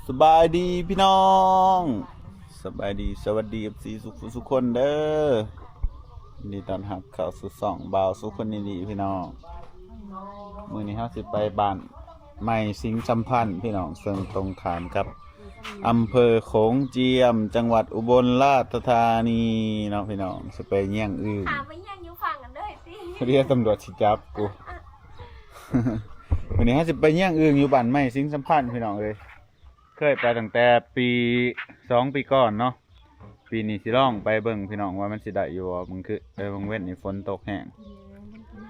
ສະບາຍດີພີ່ນ້ອງ ສະບາຍດີ ສະຫວັດດີ ເອັຟຊີ ສຸກໆຄົນເດີ. ຍິນດີຕ້ອນຮັບເຂົ້າສູ່ຊ່ອງບ່າວສຸກຄົນນີ້ດີພີ່ນ້ອງ. ມື້ນີ້ເຮົາຊິໄປບ້ານໃໝ່ສິງສຳພັນພີ່ນ້ອງ ເຊິ່ງຕົງຂ້າມກັບອຳເພີໂຂງຈຽມ ຈັງຫວັດອຸບົນລາຊະທານີເນາະພີ່ນ້ອງ. ຊິໄປຍ່ຽງອຶ່ງ ຫາໄປຍ່ຽງຢູ່ຝັ່ງນັ້ນເລີຍຕິ ເດ ຕຳຫຼວດຊິຈັບກູ. ມື້ນີ້ເຮົາຊິໄປຍ່ຽງອຶ່ງຢູ່ບ້ານໃໝ່ສິງສຳພັນພີ່ນ້ອງເອີຍ. ເຄີຍໄປຕັ້ງແຕ່ປີ ສອງປີກ່ອນເນາະ. ປີນີ້ຊິລອງໄປເບິ່ງພີ່ນ້ອງວ່າມັນຊິໄດ້ຢູ່ບໍ່. ບາງຄື ເອີ ບາງເວັນນີ້ຝົນຕົກແຮງ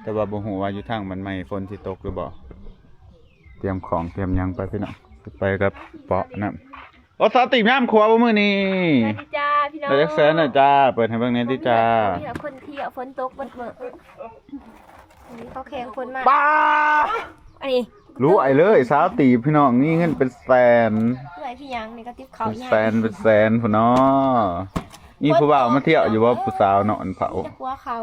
ແຕ່ວ່າບໍ່ຮູ້ວ່າຢູ່ທາງບ້ານໃໝ່ຝົນຊິຕົກຫຼືບໍ່. ຕຽມຂອງຕຽມຫຍັງໄປພີ່ນ້ອງ ໄປກັບເປາະນຳ. ໂອ້ ສາວຕີບງາມຂວາບໍ່ມື້ນີ້. ສະບາຍດີຈ້າພີ່ນ້ອງ ໄດ້ຈັກແສນແລ້ວຈ້າ. ເປີດໃຫ້ເບິ່ງແດ່ຕິຈ້າ. ຄົນທ່ຽວ ຄົນທ່ຽວ ຝົນຕົກເບິດມື້. ອັນນີ້ເຂົາແຂ່ງຄົນມາ ປ້າ ອັນນີ້ ຮູ້ໄອ້ເລີຍ ສາວຕີບພີ່ນ້ອງ ມີເງິນເປັນແສນ. ເອື້ອຍພີ່ຫຍັງນີ້ກະຕິບເຂົາ ເປັນແສນ ເປັນແສນພຸ້ນເນາະ. ມີຜູ້ບ່າວມາທ່ຽວຢູ່ບໍ່? ຜູ້ສາວເນາະ ອັນເຜົາ ຈັກວ່າເຂົາ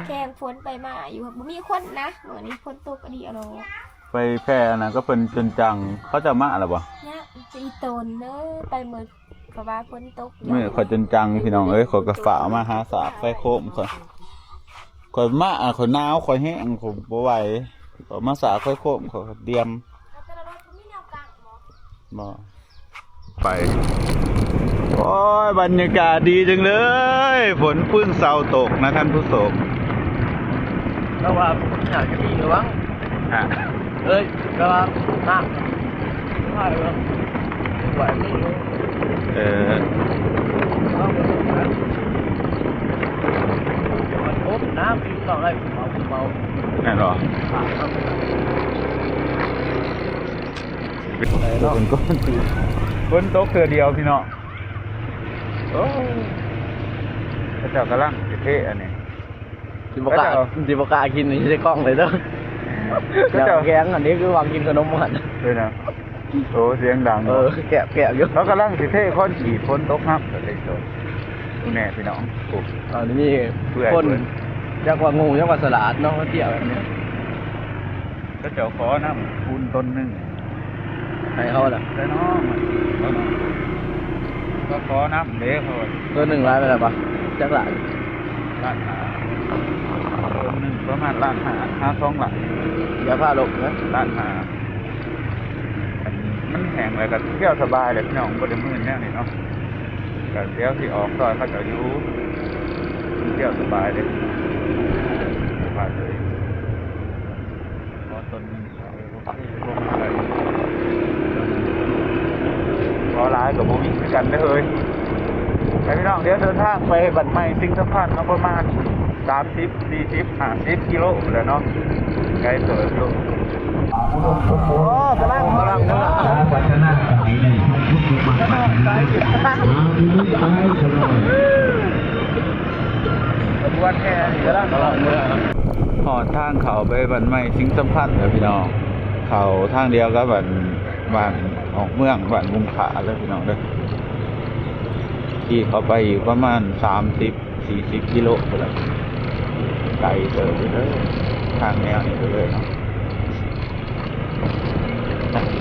ແຂ່ງຝົນໄປມາຢູ່ ບໍ່ມີຄົນນະ. ມື້ນີ້ຝົນຕົກອີ່ຫຼີເນາະ. ໄປແຜ່ອັນນັ້ນກະເພິ່ນຈົນຈັງ ເຂົາເຈົ້າມາແລ້ວບໍ່? ຍະ ອີ່ຕົນເດີ ໄປມື້ ເພາະວ່າຝົນຕົກ. ມື້ຂ້ອຍຈົນຈັງພີ່ນ້ອງເອີຍ ຂ້ອຍກະຟ້າວມາຫາສາກໄຟໂຄມ. ຂ້ອຍ ຂ້ອຍມາ ຂ້ອຍໜາວ ຂ້ອຍແຫ້ງ ຂ້ອຍບໍ່ໄຫວ. ຂ້ອຍມາສາກໄຟໂຄມ ຂ້ອຍກະຕຽມ ບໍ່ ໄປ. ໂອ້ຍ ບັນຍາກາດດີຈັງເລີຍ ຝົນປຶ້ງເຊົາຕົກນະທ່ານຜູ້ຊົມ. ແຕ່ວ່າຢາກຈະມີລະວັງ ຮະ ເອີຍ ແຕ່ວ່ານ້ຳ ເອີ ມັນອົບນ້ຳ ເອົາໄດ້ເບົາໆ ແມ່ນບໍ່? ຝົນຕົກເທື່ອດຽວພີ່ນ້ອງ. ໂອ້ ເຂົາເຈົ້າກຳລັງຊິເທອັນນີ້ ຊິບໍ່ກ້າ ເຂົາເຈົ້າ ຊິບໍ່ກ້າກິນໃນກ້ອງເລີຍເດີ. ເຂົາເຈົ້າ ແກງອັນນີ້ຄືວ່າກິນຂະໜົມຫັ້ນເລີຍນະ. ໂອ້ ສຽງດັງ ເອີ ແກບໆຢູ່. ເຂົາກຳລັງຊິເທຄອນກຣີດ ຝົນຕົກຮັບເລີຍໂຕ ແນ່ພີ່ນ້ອງ. ໂອ້ ອັນນີ້ຄົນ ຈັກວ່າໂງ່ ຈັກວ່າສະຫຼາດເນາະ ມາທ່ຽວແບບນີ້. ເຂົາເຈົ້າຂໍນ້ຳອຸ່ນຕົນໜຶ່ງ ໃຫ້ເຮົາລະ ໃສ່ນ້ອງ ເຂົາເນາະ ເຂົາຂໍນ້ຳເດ້. ເຂົາວ່າຕົນໜຶ່ງຫຼາຍປານໃດປະ? ຈັກລ້ານ? ລ້ານຫ້າ ຕົນໜຶ່ງປະມານລ້ານຫ້າ ຫາສອງລ້ານ. ຢ່າພາລົບນະ ລ້ານຫ້າ. ມັນແຫ້ງແລ້ວກະທ່ຽວສະບາຍແຫຼະພີ່ນ້ອງ ບໍ່ໄດ້ມື່ນແນວນີ້ເນາະ. ກະດຽວຊິອອກຊອຍເຂົາເຈົ້າຢູ່ ທ່ຽວສະບາຍເດ້ ສະບາຍເລີຍ. ຂໍຕົນໜຶ່ງ ບໍ່ຫຼາຍກະບໍ່ມີຄືກັນເດີເຮີຍ. ໄປພີ່ນ້ອງ ດຽວເດີນທາງໄປບ້ານໃໝ່ສິງສຳພັນເນາະ ປະມານສາມສິບ ສີ່ສິບ ຫ້າສິບກິໂລພຸ້ນແຫຼະເນາະ ໄກເຕີບຢູ່. ໂອ້ ກຳລັງ ກຳລັງ ກຳລັງພັດທະນາໄປເລີຍ ຂະບວນແຫ່ນີ້ກຳລັງ ກຳລັງເມືອ. ຮອດທາງເຂົ້າໄປບ້ານໃໝ່ສິງສຳພັນແລ້ວພີ່ນ້ອງ ເຂົ້າທາງດຽວກັບບ້ານ ບ້ານອອກເມືອງ ບ້ານບຸງຂາເລີຍພີ່ນ້ອງເດີ. ຂີ່ເຂົ້າໄປຢູ່ປະມານສາມສິບ ສີ່ສິບກິໂລພຸ້ນລະ ໄກເຕີບຢູ່ເດີ ທາງແນວນີ້ເລີຍເນາະ.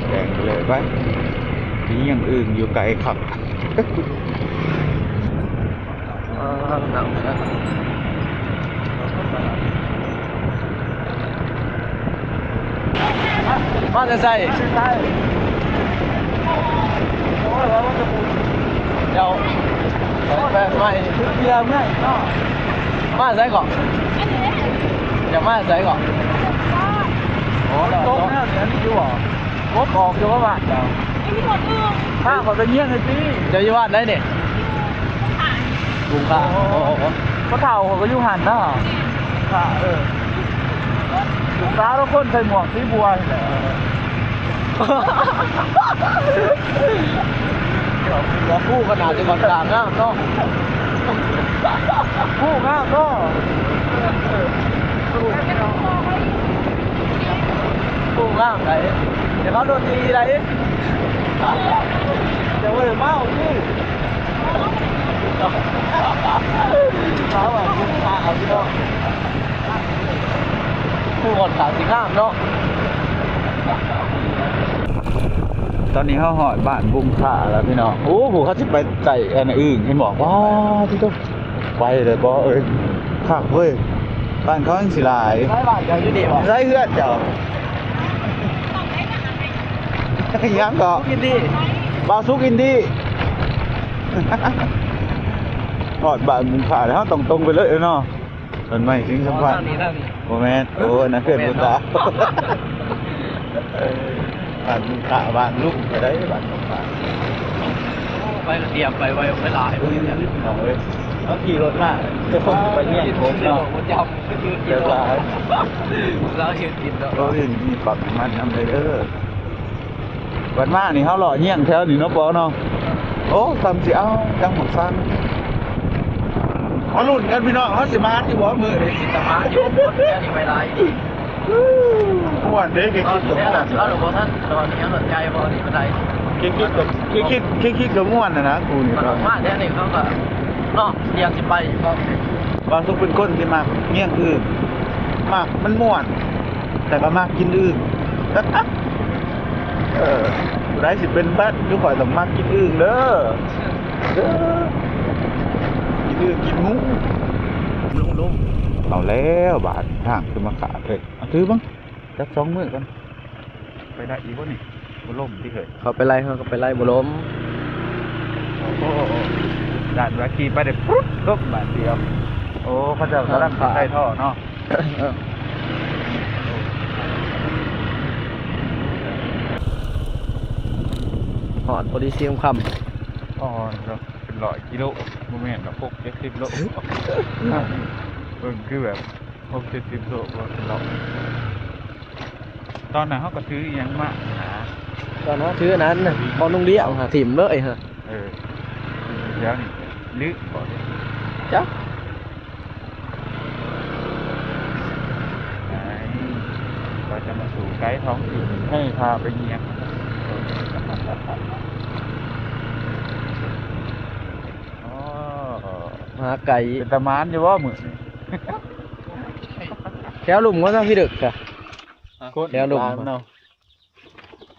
ແດງໄປເລີຍ ໄປ ມີຫຍັງອື່ນຢູ່ໄກຄັກ. ມາແຕ່ໃສ? ເຈົ້າ ແບບໃໝ່ ມາແຕ່ໃສເກາະ? ຈະມາແຕ່ໃສເກາະ? ໂອ້ ຕົກແລ້ວນີ້ຢູ່ບໍ່? ກົບອອກຢູ່ວ່າບ້ານເຈົ້າ ຍັງມີຄົນອື່ນ ພາຂ້ອຍໄປຢ້ຽມແດ່ຕິ. ເຈົ້າຢູ່ບ້ານໃດນີ້? ກຸງຄາ. ໂອ້ ພໍ່ເຖົ້າຂ້ອຍກະຢູ່ຫັ້ນນະ ກຸງຄາ. ເອີ ລູກສາວລາວຄົນໃສ່ໝວກສີບົວນີ້ແຫຼະ. ເຈົ້າ ຜູ້ຂະໜາດຈະບັນຕາງາມເນາະ ຜູ້ງາມເນາະ. ໂອ້ ງາມໃດ ດຽວເຂົາໂດນຕີໃດ ຈະບໍ່ໄດ້ເມົາຕິ. ສາວວ່າຜູ້ງາມເນາະ ຜູ້ຂ້ອນຂ້າງຊິງາມເນາະ. ຕອນນີ້ເຮົາຮອດບ້ານບຸງຄາແລ້ວພີ່ນ້ອງ. ໂອ້ ຜູ້ເຂົາຊິໄປໄຕ່ອັນອື່ນ ເຫັນບໍ່? ວ້າ ຕິໂຕ ໄປເລີຍບໍ່ເອີຍ? ຄັກເວີຍ ບ້ານເຂົາຍັງຊິຫຼາຍ. ໃຊ້ບ້ານເຈົ້າຢູ່ນີ້ບໍ່? ໃຊ້ເຮືອນເຈົ້າ ຍັງເກາະ ອິນດີ ບ່າວສຸກອິນດີ. ຮອດບ້ານບຸງຄາແລ້ວ ເຮົາຕ້ອງຕົງໄປເລີຍເນາະ. ເພິ່ນໄໝ້ສິ່ງສຳຄັນ ບໍ່ແມ່ນ ໂອ້ ອັນນັ້ນເພື່ອນຜູ້ຕາຍ. ບ້ານລຸງຂະ ບ້ານລຸງໄປໄດ້ ບ້ານຂະ ໄປກະຕຽມໄປໄວໄປຫຼາຍ ເອີຍ ເອົາຂີ່ລົດມາ ຈະສົ່ງໄປເຮືອນຜົມເນາະ ເຈົ້າຫຼາຍ ລາວເຮັດກິນເນາະ ເອີຍ ມີປັກມັນນຳເດີ. ບັດມານີ້ເຮົາເລາະຍ່ຽງແຖວນີ້ເນາະ ປອເນາະ. ໂອ້ ສ່ຳຊິເອົາຈັກໝາກສັງ. ມາລຸ້ນກັນພີ່ນ້ອງ ເຮົາຊິມາຢູ່ບໍ່ມື້ນີ້? ຊິມາຢູ່ ຄົນແຖວນີ້ໄປຫຼາຍ ມ່ວນເດ້ ຄືຄິດກັບມ່ວນ ເຮົາບໍ່ທັນຕອນນີ້ ເຮົາໃຈບໍ່ນີ້ປານໃດ ຄິດ ຄິດ ຄິດ ຄິດ ຄິດກັບມ່ວນນະ ນະ ກູນີ້ ມາແຖວນີ້ເຂົາກະເນາະ ຮຽນຊິໄປຢູ່ບໍ່. ວ່າສຸກເປັນຄົນທີ່ມັກຍ່ຽງອື່ນ ມັກ ມັນມ່ວນ ແຕ່ກໍມັກກິນອື່ນ. ເອີ ຜູ້ໃດຊິເປັນແຟດຄືຂ້ອຍຕ້ອງມັກກິນອຶ່ງເດີ ເດີ ກິນອຶ່ງກິນໝູ. ເອົາແລ້ວບາດນີ້ ທາງຄືມາຂາດເລີຍ. ເອົາຖືເບິ່ງ ຈັກສອງມື້ກ່ອນ ໄປໄດ້ອີກບໍ່ນີ້? ບໍ່ລົ້ມຕິເຮີ້ຍ? ເຂົາໄປໄລ່ ເຮົາກໍໄປໄລ່ບໍ່ລົ້ມ. ໂອ້ ດ້ານວ່າຂີ່ໄປໄດ້ປຶດລົມບາດດຽວ. ໂອ້ ເຂົາເຈົ້າກຳລັງໃສ່ທໍ່ເນາະ. ຮອດພໍດີສີ່ໂມງຄ່ຳ. ອໍ ເປັນຮ້ອຍກິໂລ ບໍ່ແມ່ນດອກ ຫົກເຈັດສິບໂລ. ເບິ່ງຄືແບບຫົກເຈັດສິບໂລບໍ່ເປັນຮ້ອຍ. ຕອນນັ້ນເຮົາກໍຖືອີ່ຫຍັງມາຫາ ຕອນເຮົາຖືອັນນັ້ນ ຂອງລຸງລ້ຽງຫາຖິ້ມເລີຍຫະ. ເອີ ດຽວນີ້ລືມບໍ່ ຈັກ ໄປ ວ່າຈະມາສູ່ໄກທ້ອງຖິ່ນໃຫ້ພາໄປຍ່ຽງ. ອໍ ມາໄກ ເປັນຕາໝານຢູ່ບໍ່ມື້ນີ້? ແຖວລຸ່ມກໍຊະ ພີ່ດຶກຊະ ແຖວລຸ່ມເນາະ.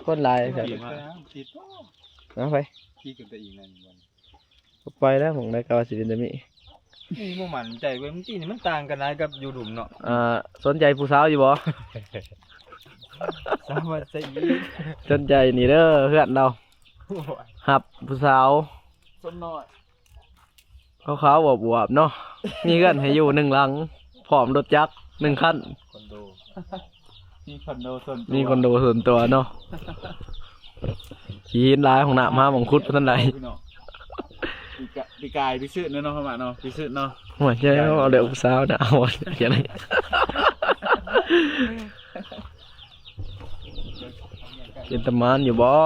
ຄົນຫຼາຍແທ້ ເອົາໄປ ຂີ່ຂຶ້ນໄປອີກແມ່ນບໍ່? ກໍໄປແລ້ວ ໝ່ອງໃດກໍວ່າຊິເປັນຕາມີ ນີ້ບໍ່ໝັ້ນໃຈເວີຍ ມື້ກີ້ນີ້ມັນຕ່າງກັນຫຼາຍກັບຢູ່ລຸ່ມເນາະ. ອ່າ ສົນໃຈຜູ້ສາວຢູ່ບໍ່? ສາວວ່າໃສ່ອີກ ສົນໃຈນີ້ເດີ ເຮືອນລາວ ໂອ້ຍ ຮັບຜູ້ສາວ ສົມນ້ອຍ. ຂາວໆອວບໆເນາະ ມີເຮືອນໃຫ້ຢູ່ໜຶ່ງຫຼັງ ພ້ອມລົດຈັກໜຶ່ງຄັນ ຄອນໂດ ມີຄອນໂດສ່ວນຕົວ ມີຄອນໂດສ່ວນຕົວເນາະ. ຂີ້ຫີນຫຼາຍ ຫ້ອງນ້ຳຫາໝ່ອງຂຸດບໍ່ທັນໄດ້. ປີກາຍ ປີກາຍໄປຊື້ເນາະ ເຮົາມາເນາະ ໄປຊື້ເນາະ. ໂອ້ຍ ຢ່າເວົ້າເລື່ອງຜູ້ສາວນະ ເອົາຈັ່ງໃດ ເປັນຕາໝານຢູ່ບໍ່?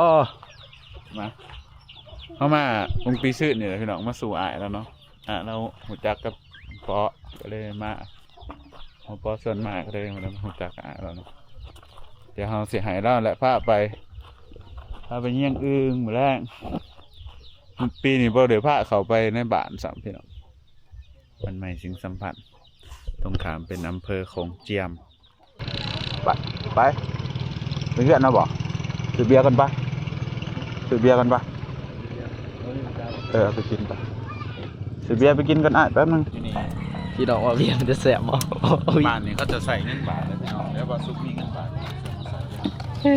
ມາ ເຮົາມາວົງປີຊື້ນີ້ແຫຼະພີ່ນ້ອງ ມາສູ່ອ້າຍແລ້ວເນາະ. ອ່າ ລາວຮູ້ຈັກກັບປໍ ກໍເລີຍມາ ເຮົາປໍຊວນມາ ກໍເລີຍມາຮູ້ຈັກກັບອ້າຍລາວເນາະ. ດຽວເຮົາຊິໃຫ້ລາວແຫຼະພາໄປ ພາໄປຍ່ຽງອຶ່ງມື້ແລງ. ປີນີ້ບໍ່ໄດ້ພາເຂົ້າໄປໃນບ້ານຊ້ຳພີ່ນ້ອງ ມັນໃໝ່ສິ່ງສຳພັນ ຕົງຂ້າມເປັນອຳເພີໂຂງຈຽມ. ໄປ ໄປ ໄປເຮືອນເຮົາບໍ່? ຊື້ເບຍກັນໄປ ຊື້ເບຍກັນໄປ. ເອີ ເອົາໄປກິນໄປ ຊື້ເບຍໄປກິນກັນອ້າຍແປັບໜຶ່ງ. ພີ່ນ້ອງວ່າເບຍມັນຈະແຊບບໍ່? ບ້ານນີ້ເຂົາຈະໃຊ້ເງິນບາດເດີພີ່ນ້ອງ ແລ້ວວ່າສຸກມີເງິນບາດ ເອີ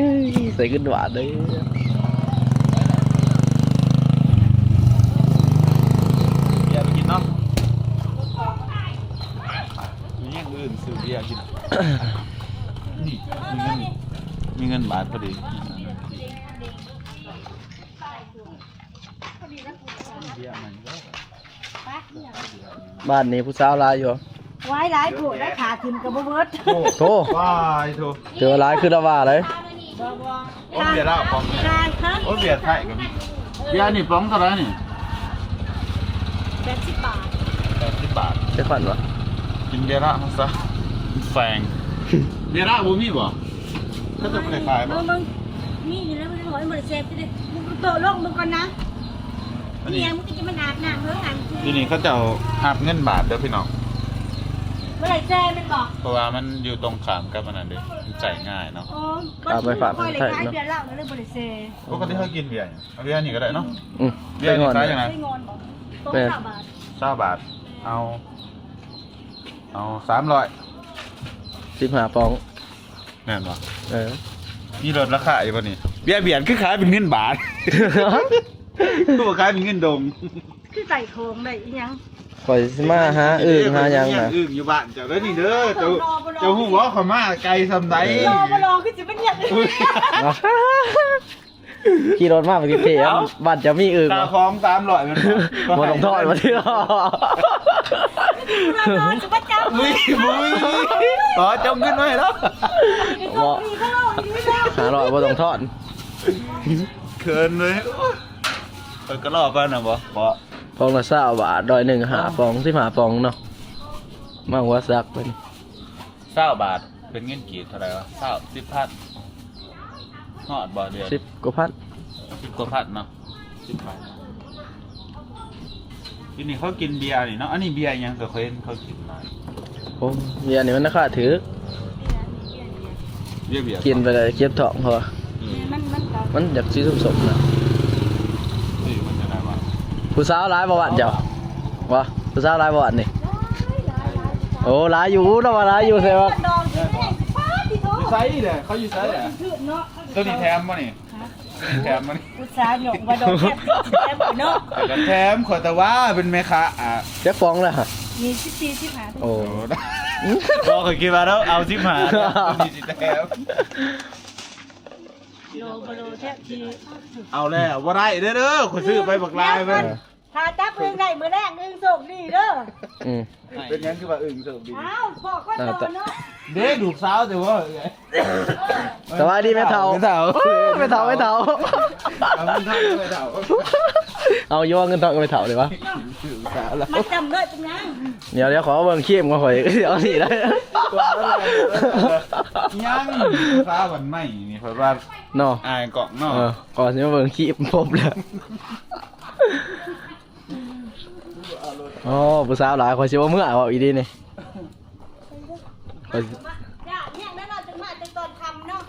ຍ ໃຊ້ເງິນບາດເດີ. ເບຍໄປກິນເນາະ. ມີຫຍັງອື່ນຊື້ເບຍກິນ ນີ້ ມີເງິນ ມີເງິນບາດພໍດີ. ບ້ານນີ້ຜູ້ສາວຫຼາຍຢູ່ ວາຍ ຫຼາຍໂພດ ໄດ້ຂາຂຶ້ນກໍບໍ່ເບິດ. ໂອ້ ໂທ້ ວາຍ ໂທ້ ຖືວ່າຫຼາຍຄືລາວວ່າເລີຍ. ບໍ່ ບໍ່ ໂອ້ ເບຍລາວປອງ ຂາຍ ຮະ ໂອ້ ເບຍໄທກໍມີ. ເບຍນີ້ປອງເທົ່າໃດນີ້? ແປດສິບບາດ ແປດສິບບາດ. ຈັກພັນວະ? ກິນເບຍລາວເຮົາຊະ ແພງ. ເບຍລາວບໍ່ມີບໍ່? ເຂົາເຈົ້າບໍ່ໄດ້ຂາຍບໍ່? ເບິ່ງ ເບິ່ງ ມີຢູ່ແລ້ວ ມັນບໍ່ໄດ້ແຊບເດ້. ມຶງໂຕະລົງເບິ່ງກ່ອນນະ. ອັນນີ້ ນີ້ ມຶງກໍຈະມາອາບນ້ຳເບິ່ງອັນ ທີ່ນີ້ເຂົາເຈົ້າຮັບເງິນບາດເດີພີ່ນ້ອງ. ບໍ່ໄດ້ແຊ່ແມ່ນບໍ່? ເພາະວ່າມັນຢູ່ຕົງຂ້າມກັບອັນນັ້ນເດ້ ມັນໃຊ້ງ່າຍເນາະ. ອໍ ຕາມໄປຝາກ ເພິ່ນໄດ້ຂາຍເບຍລາວກໍເລີຍບໍ່ໄດ້ແຊ່. ປົກກະຕິເຮົາກິນເບຍຫຍັງ? ເອົາເບຍນີ້ກໍໄດ້ເນາະ. ອືມ ເບຍນີ້ຂາຍຈັ່ງໃດ? ແມ່ນ ຊາວບາດ ຊາວບາດ. ເອົາ ເອົາສາມຮ້ອຍ ສິບຫ້າປອງ. ແມ່ນບໍ່? ເອີ ມີລົດລາຄາຢູ່ບໍ່ນີ້? ເບຍຫວຽດຄືຂາຍເປັນເງິນບາດ ຄືບໍ່ຂາຍເປັນເງິນດົງ. ຄືໃສ່ຂອງໄດ້ອີຫຍັງ? ຂ້ອຍຊິມາຫາອຶ່ງຫາຫຍັງນະ. ອຶ່ງຢູ່ບ້ານເຈົ້າເດີນີ້ເດີ. ເຈົ້າ ເຈົ້າຮູ້ບໍ່ ຂ້ອຍມາໄກສ່ຳໃດ? ລໍບໍ່ລໍຄືຊິມາຫຍັງ? ຂີ່ລົດມາປະເທດ ເອົ້າ ບ້ານເຈົ້າມີອຶ່ງບໍ່? ຄ່າຂອງສາມຮ້ອຍແມ່ນບໍ່? ບໍ່ຕ້ອງທອນວ່າຕິ. ອຸ້ຍ ອຸ້ຍ ອໍ ເຈົ້າເງິນໄວ້ເນາະ. ບໍ່ ຫ້າຮ້ອຍບໍ່ຕ້ອງທອນ. ເຂີນເລີຍ. ເອີ ກໍລໍໄປນະບໍ່? ບໍ່ ປອງລະຊາວບາດ ຮ້ອຍໜຶ່ງ ຫ້າປອງ ສິບຫ້າປອງເນາະ. ມາຫົວສັກເພິ່ນ ຊາວບາດ ເປັນເງິນກີບເທົ່າໃດວະ? ຊາວ ສິບພັນ ຮອດບໍ່ເດືອນ? ສິບກວ່າພັນ ສິບກວ່າພັນເນາະ ສິບພັນ. ຢູ່ນີ້ເຂົາກິນເບຍນີ້ເນາະ. ອັນນີ້ເບຍຫຍັງ? ກໍເຄີຍເຫັນເຂົາກິນຫຼາຍ. ໂອ້ ເບຍນີ້ມັນລາຄາຖືກ. ເບຍ ເບຍ ເບຍ ກິນໄປແລ້ວເຈັບທ້ອງ ເພາະວ່າ ອືມ ມັນ ມັນກໍ ມັນຢາກສີສົ້ມໆນະ. ເອີ ມັນຈະໄດ້ວ່າ ຜູ້ສາວຫຼາຍບໍ່ບ້ານເຈົ້າ? ບໍ່ ຜູ້ສາວຫຼາຍບໍ່ບ້ານນີ້? ໂອ້ ຫຼາຍຢູ່ ລາວວ່າຫຼາຍຢູ່ ແຕ່ວ່າ ຢູ່ໃສແຫຼະ? ເຂົາຢູ່ໃສແຫຼະ? ໂຕນີ້ແຖມບໍ່ນີ້? ຮະ? ແຖມມັນ ອຸດສ່າຫຍົກວ່າດອກແຄບແຖມເນາະ. ແຖມ ຂ້ອຍແຕ່ວ່າເປັນແມ່ຄ້າ ອ່າ ຈັກປອງລະ? ມີສິບສີ່ ສິບຫ້າ. ໂອ້ ບໍ່ ຂ້ອຍຄິດວ່າເນາະ ເອົາສິບຫ້າ ມີສິແຖມ. ໂລ ບໍ່ໂລແທບທີ່ ເອົາແລ້ວ ບໍ່ໄດ້ເດີ ຂ້ອຍຊື້ໄປບັກຫຼາຍເບິ່ງ. ຖ້າຈັບອຶ່ງໄດ້ມື້ແລງ ອຶ່ງໂຊກດີເດີ. ອືມ ເປັນຫຍັງຄືວ່າອຶ່ງໂຊກດີ? ອ້າວ ພໍ່ຄົນໂຕເນາະ. ເດ້ ລູກສາວແຕ່ວ່າ ສະບາຍດີແມ່ເຖົ້າ. ແມ່ເຖົ້າ ແມ່ເຖົ້າ ແມ່ເຖົ້າ ເອົາເງິນທອນແມ່ເຖົ້າ. ເອົາຢູ່ວ່າເງິນທອນກັບແມ່ເຖົ້າເລີຍວະ? ມາຈຳເລີຍເປັນຫຍັງ? ດຽວ ດຽວ ຂໍເບິ່ງຄລິບກ່ອນ ຂ້ອຍຊິເອົານີ້ໄດ້. ຍັງ ຟ້າວັນໃໝ່ນີ້ ຂ້ອຍວ່າເນາະ ອາຍກ້ອງເນາະ. ເອີ ກ່ອນຊິມາເບິ່ງຄລິບພົບແລ້ວ. ໂອ້ ຜູ້ສາວຫຼາຍ ຂ້ອຍຊິບໍ່ເມືອ ເວົ້າອີ່ຫຼີນີ້. ຂ້ອຍ ຢ່າແຮງເດີ ເຮົາຈຶ່ງມາແຕ່ຕອນຄ່ຳເນາະ.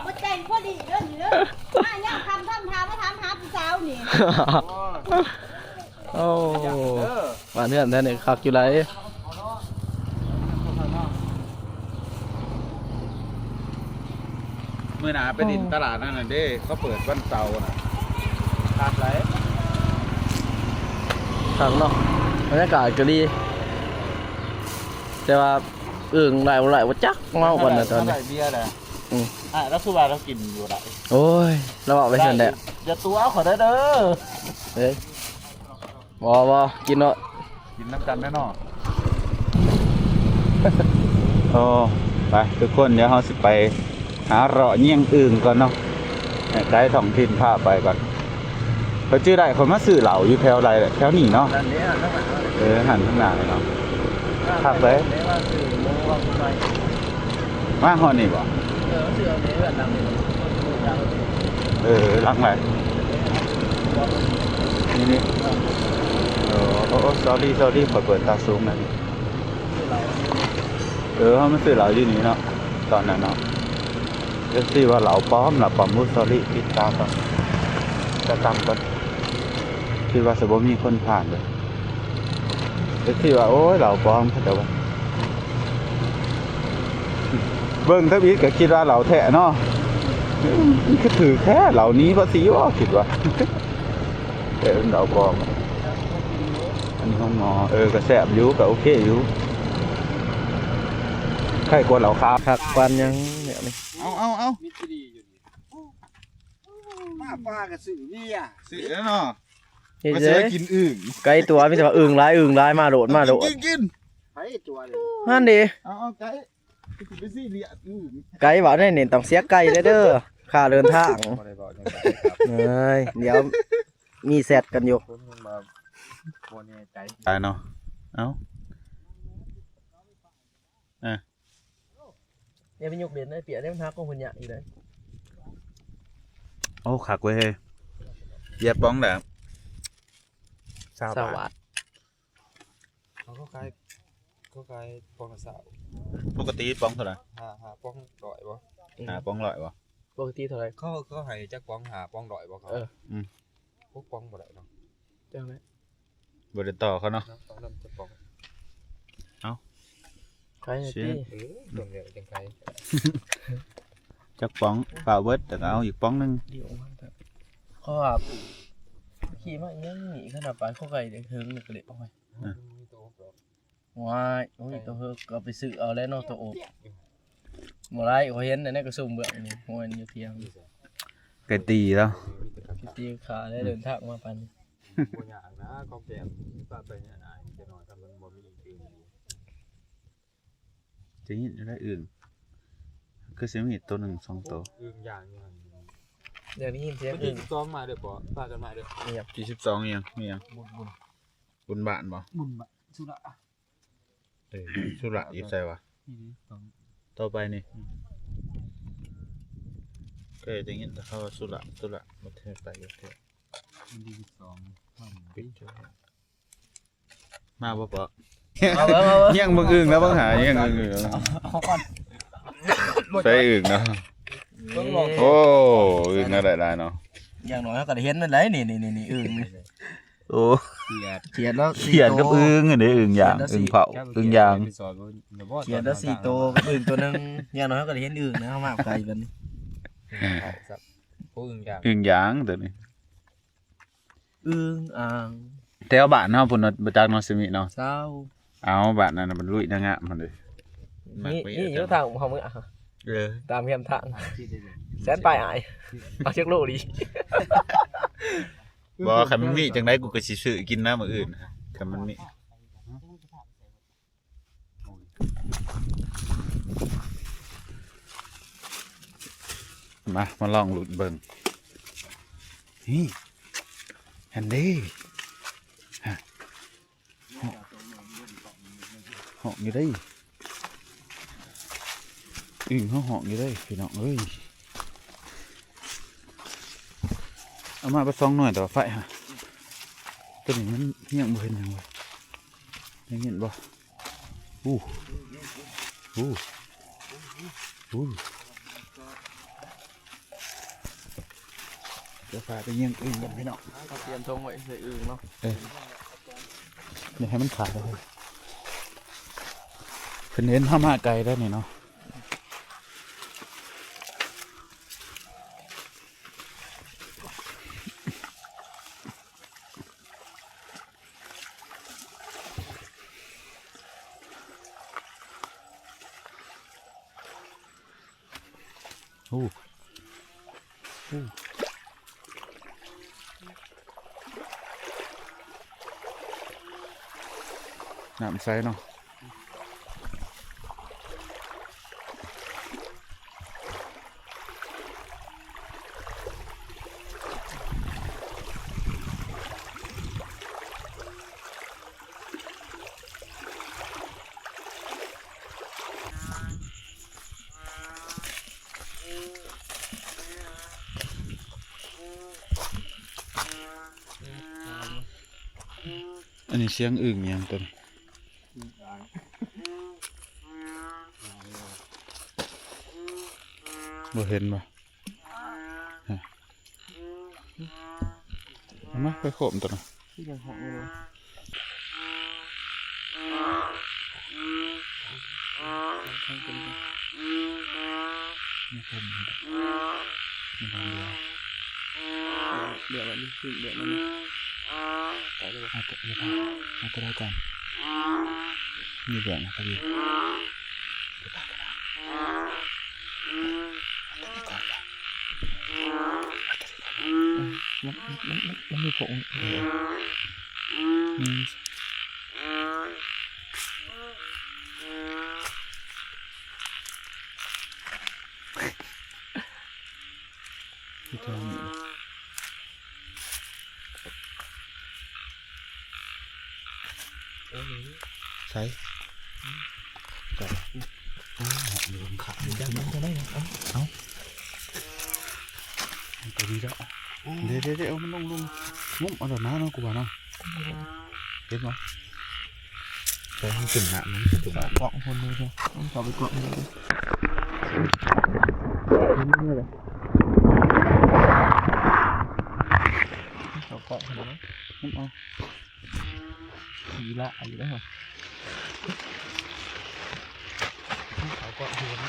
ບໍ່ແຈ້ງພໍດີເດີນີ້ເດີ ມາຍາມຄ່ຳທຳທ່າມາຖາມຫາຜູ້ສາວນີ້. ໂອ້ ບ້ານເຮືອນແຖວນີ້ຄັກຢູ່ໃດ. ມື້ໜ້າໄປຫຼິ້ນຕະຫຼາດນັ້ນນະເດ້ ເຂົາເປີດວັນເສົານະ. ຄັກຫຼາຍ ຄັກເນາະ ບັນຍາກາດກໍດີ ແຕ່ວ່າອຶ່ງໄດ້ບໍ່ໄດ້ບໍ່ຈັກ ເມົາປານໃດຕອນນີ້. ໄດ້ເບຍແລ້ວ. ອືມ ອ້າຍລາວຄືວ່າລາວກິນບໍ່ໄດ້. ໂອ້ຍ ລາວເວົ້າໄປຊັ້ນແຫຼະ. ຢ່າຕົວະຂ້ອຍເດີ. ເອີຍ ບໍ່ ບໍ່ ກິນເນາະ ກິນນຳກັນແນ່ເນາະ. ໂອ້ ໄປທຸກຄົນ ດຽວເຮົາຊິໄປຫາເລາະຍ່ຽງອຶ່ງກ່ອນເນາະ ໃຫ້ໄກທ້ອງຖິ່ນພາໄປກ່ອນ. ຂ້ອຍຈື່ໄດ້ ຂ້ອຍມາຊື້ເຫຼົ້າຢູ່ແຖວໃດແຫຼະ ແຖວນີ້ເນາະ. ເອີ ຫັ້ນທາງໜ້າເນາະ ຄັກເລີຍ. ມາຮອດນີ້ບໍ່? ເອີ ເອີ ຫຼັງໃດ? ນີ້ ນີ້. ເອີ ໂອ້ ໂອ້ sorry sorry ຂ້ອຍເປີດຕາສູງນະ. ເອີ ເຮົາມາຊື້ເຫຼົ້າຢູ່ນີ້ເນາະ ຕອນນັ້ນເນາະ. ເອັຟຊີ ວ່າເຫຼົ້າປອມ ເຫຼົ້າປອມ. ໂອ້ sorry ປິດຕາກ່ອນ ຕາຕ່ຳກ່ອນ. ຄິດວ່າຊິບໍ່ມີຄົນຜ່ານເລີຍ. ເອັຟຊີ ວ່າ ໂອ້ຍ ເຫຼົ້າປອມ ເຂົາເຈົ້າວ່າ. ເບິ່ງທຳອິດກໍຄິດວ່າເຫຼົ້າແທ້ເນາະ. ຄືຖືກແທ້ ເຫຼົ້າໜີພາສີບໍ່ ຄິດວ່າ. ແຕ່ເປັນເຫຼົ້າປອມ. ອັນນີ້ຂອງໝໍ. ເອີ ກໍແຊບຢູ່ ກໍໂອເຄຢູ່ ໄຄກວ່າເຫຼົ້າຂາວ. ຄັກປານຫຍັງແນວນີ້. ເອົາ ເອົາ ເອົາ ມາປ່າກໍຊື້ເບຍ ຊື້ແລ້ວເນາະ. ເຮັດ ວ່າຊິໄດ້ກິນອຶ່ງ ໄກຕົວະ ມີແຕ່ວ່າອຶ່ງຫຼາຍ ອຶ່ງຫຼາຍ ມາໂລດ ມາໂລດ ກິນ ກິນ ໄປຕົວະເລີຍ ຫັ້ນເດ. ເອົາ ເອົາ ໄກ ໄປຊິເລຍອຶ່ງ ໄກວ່າແນວນີ້ຕ້ອງເສຍໄກເດີ ຄ່າເດີນທາງ. ບໍ່ໄດ້ບອກຫຍັງ. ເອີຍ ດຽວມີແຊັດກັນຢູ່ ຄົນມັນບໍ່ແນ່ໃຈ ຕາຍເນາະ. ເອົ້າ ອ່ະ ຢ່າໄປຍົກເຫຼັ້ນໄອ້ເປຍເດ້ ມັນຫາກອງເພິ່ນຍາກອີກເດ້. ໂອ້ ຄັກເວີຍເຮີ້ຍ. ເບຍປອງລະຊາວບາດ ຊາວບາດ. ເຂົາກໍຂາຍ ເຂົາຂາຍປ່ອງລະຊາວ. ປົກກະຕິປ່ອງເທົ່າໃດ? ຫ້າ ຫ້າປ່ອງຮ້ອຍບໍ່? ອືມ ຫ້າປ່ອງຮ້ອຍບໍ່? ປົກກະຕິເທົ່າໃດ? ເຂົາ ເຂົາໃຫ້ຈັກປ່ອງ? ຫ້າປ່ອງຮ້ອຍບໍ່? ເຂົາ ເອີ ອືມ ຫົກປ່ອງບໍ່ໄດ້ເນາະ. ຈັ່ງໃດ? ບໍ່ໄດ້ຕໍ່ເຂົາເນາະ. ເນາະ ຕ້ອງນຳຈັກປ່ອງ? ເອົ້າ ຂາຍໃຫ້ຕິ. ເອີ ເບິ່ງແລ້ວຈັ່ງຂາຍ. ຈັກປ່ອງ? ປາເບິດ ແລ້ວກໍເອົາອີກປ່ອງໜຶ່ງ. ເພາະວ່າຂີ່ມາອີຫຍັງນີ້ ຂະໜາດປານເຂົາໄກ່ເຖິງກໍເລະອອກໄປ. ອືມ ວ້າຍ ໂອ້ຍ ໂຕເຮີກກໍໄປຊື້ເອົາແລ້ວເນາະ ໂຕໂອບ. ບໍ່ໄດ້ ຂ້ອຍເຫັນໃນກະຊຸມເບື້ອງນີ້ ໂອ້ຍ ຢູ່ທຽງ ໄກ່ຕີແລ້ວ ໄກ່ຕີຂາແລ້ວ ເດີນທາງມາປານນີ້. ບໍ່ຍາກນະ ຂອງແກ້ມ ປະໄປນີ້ນະ ຈັກໜ້ອຍ ຄັນມັນບໍ່ມີອື່ນ ຈະຍິນຢູ່ໄດ້ອຶ່ງ ຄືຊິມີໂຕໜຶ່ງສອງໂຕ ອຶ່ງຢ່າງຢູ່ຫັ້ນ. ດຽວໄດ້ຍິນສຽງອຶ່ງ ທີສິບສອງມາເດີ ພໍ ພາກັນມາເດີ. ທີສິບສອງອີ່ຫຍັງ? ມີຫຍັງ? ບຸນ ບຸນ ບຸນບ້ານບໍ່? ບຸນບ້ານ ສຸລະ. ເອີ ສຸລະຢູ່ໃສວະ? ນີ້ເດ້ ຕໍ່ໄປນີ້. ອືມ ເຄີຍໄດ້ຍິນແຕ່ເຂົາວ່າສຸລະ ສຸລະ ບໍ່ເຄີຍໄປຈັກເທື່ອ. ວັນທີສິບສອງ ມາບໍ່ ມາບໍ່ພໍ? ເອົາເບິ່ງ ເອົາເບິ່ງ ແຍ່ງເບິ່ງອຶ່ງແລ້ວ ເບິ່ງຫາແຍ່ງເບິ່ງອຶ່ງ. ເອົາກ່ອນ ໃສ່ອຶ່ງເນາະ. ເບິ່ງ ໂອ້ ອຶ່ງກໍໄດ້ຫຼາຍເນາະ. ຢ່າງໜ້ອຍເຮົາກໍໄດ້ເຫັນນັ້ນແຫຼະ ນີ້ໆໆ ອຶ່ງ. ໂອ້ ຂຽດ ຂຽດແລ້ວ ຂຽດກັບອຶ່ງ ອັນນີ້ອຶ່ງຢ່າງ ອຶ່ງເຜົາ ອຶ່ງຢ່າງ. ຂຽດແລ້ວສີ່ໂຕກັບອຶ່ງໂຕໜຶ່ງ. ຢ່າງໜ້ອຍເຮົາກໍໄດ້ເຫັນອຶ່ງນະ ເຮົາມາໄກບັດນີ້. ອືມ ອຶ່ງຢ່າງ ອຶ່ງຢ່າງໂຕນີ້ ອຶ່ງອ່າງ. ແຖວບ້ານເຮົາພຸ້ນເນາະ ບໍ່ຈັກເນາະ ຊິມີເນາະ. ເຈົ້າ ເອົາ ບ້ານນັ້ນມັນລຸຍນາງາມພຸ້ນເດ້. ມີ ມີຢູ່ທາງເຮົາເມືອ ເອີ ຕາມແຄມທາງ. ແສນປາຍອ້າຍ ເອົາຈັກໂລດີ? ບໍ່ ຄັນມັນມີຈັ່ງໃດ ກູກໍຊິຊື້ກິນນະມື້ອື່ນ ຄັນມັນມີ. ມາ ມາລອງລຸ້ນເບິ່ງ. ນີ້ ຫັ້ນເດ້ ຮະ ຮ້ອງຢູ່ເດ້ ອຶ່ງເຮົາຮ້ອງຢູ່ເດ້ ພີ່ນ້ອງເອີຍ. ເອົາມາໄປສອງໜ່ວຍ ແຕ່ວ່າໄຟຫະ ໂຕນີ້ມັນຍັງບໍ່ເຫັນຫຍັງເລີຍ ໄດ້ຍິນບໍ່? ອູ້ ອູ້ ອູ້. ດຽວພາໄປຍິງອຶ່ງກັນ ພີ່ນ້ອງ. ເຮົາຕຽມຖົງໄວ້ໃສ່ອຶ່ງເນາະ. ເອີ ຢ່າໃຫ້ມັນຂາດເລີຍ ເພິ່ນເຫັນເຮົາມາໄກແລ້ວນີ້ເນາະ. ໂອ້ ໂອ້ ນ້ຳໃສເນາະ. ອັນນີ້ສຽງອຶ່ງຫຍັງຕົວນີ້? ບໍ່ເຫັນບໍ່? ຮະ ເອົາມາ ໄປໂຄມຕົວນັ້ນ. ຄືຍັງຮ້ອງຢູ່ເນາະ. ມັນຄົມຢູ່ດອກ ມັນຄົມຢູ່ດອກ. ເລືອກໄວ້ນີ້ ເລືອກໄວ້ນີ້ ໄປເລີຍບໍ່? ເອົາຕົວ ເອົາຕົວໃດກ່ອນ? ນີ້ເລືອກນະ ພໍດີ. ເອົາຕົວນີ້ກ່ອນ ເອົາຕົວນີ້ກ່ອນ. ເອີ ມັນ ມັນ ມັນ ມັນມີຜົງ ເອີ ອືມ. ຢູ່ແຖວນີ້ ໃສ? ໃສ? ອ້າວ ຢູ່ຂ້າງໆ ຈັບມັນຕົວໃດນະ? ເອົ້າ ເອົ້າ ມັນຕົວນີ້ແຫຼະ. ເດ້ໆໆ ເອົາມັນລົງ ລົງ ງຸ້ມເອົາດອກນາເນາະ ກູວ່າເນາະ. ເຫັນບໍ່? ໃສ່ໃຫ້ຂຶ້ນນະ ມັນຈະຈົມ ເກາະຄົນເດີ ມັນເຂົ້າໄປເກາະຄົນເດີ ເຂົ້າເກາະຄົນເດີ ມັນເອົາ ຂີ່ລະຢູ່ເດີ ເຂົ້າເກາະຄົນເດີ.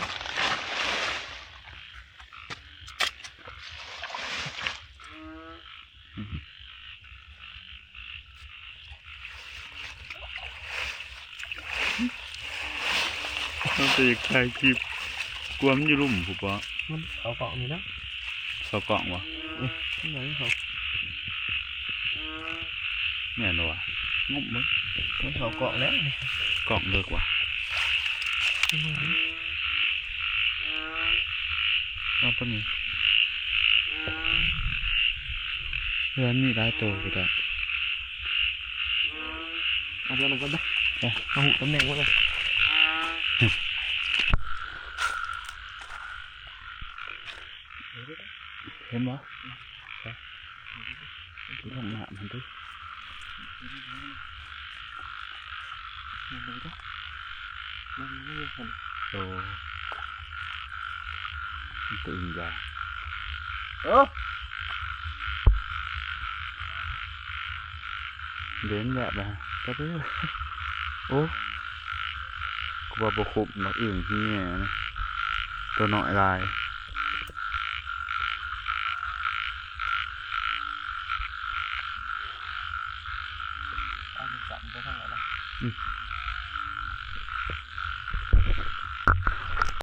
ເຮົາກໍຢາກຖ່າຍຄລິບ ກວມຢູ່ລຸ່ມພຸ້ນບໍ? ມັນເຂົ້າກ້ອງນີ້ນະ ເຂົ້າກ້ອງບໍ່? ອື ມັນເຂົ້າ ແມ່ນບໍ່ວະ? ງົມເບິ່ງ ມັນເຂົ້າກ້ອງແລ້ວ ກ້ອງເລິກວ່ະ. ເອົາຕົວນີ້ ເຮືອນມີຫຼາຍໂຕຢູ່ດອກ ເອົາເຮືອນມັນກ່ອນເດີ ເອົາຮູ້ຕຳແໜ່ງມັນເດີ. ເຫັນບໍ່? ໄປລົງນ້ຳຫັ້ນຕິ ໂອ້ ມັນຕົວອື່ນຢາ ເອີ ເດີນແບບ ໄປເດີ ໂອ້ ກູວ່າບໍ່ຄົບດອກ ອຶ່ງເຮຍ ຕົວນ້ອຍຫຼາຍ. ເອົາມັນສັ່ນໄປທາງໃດລະ? ອື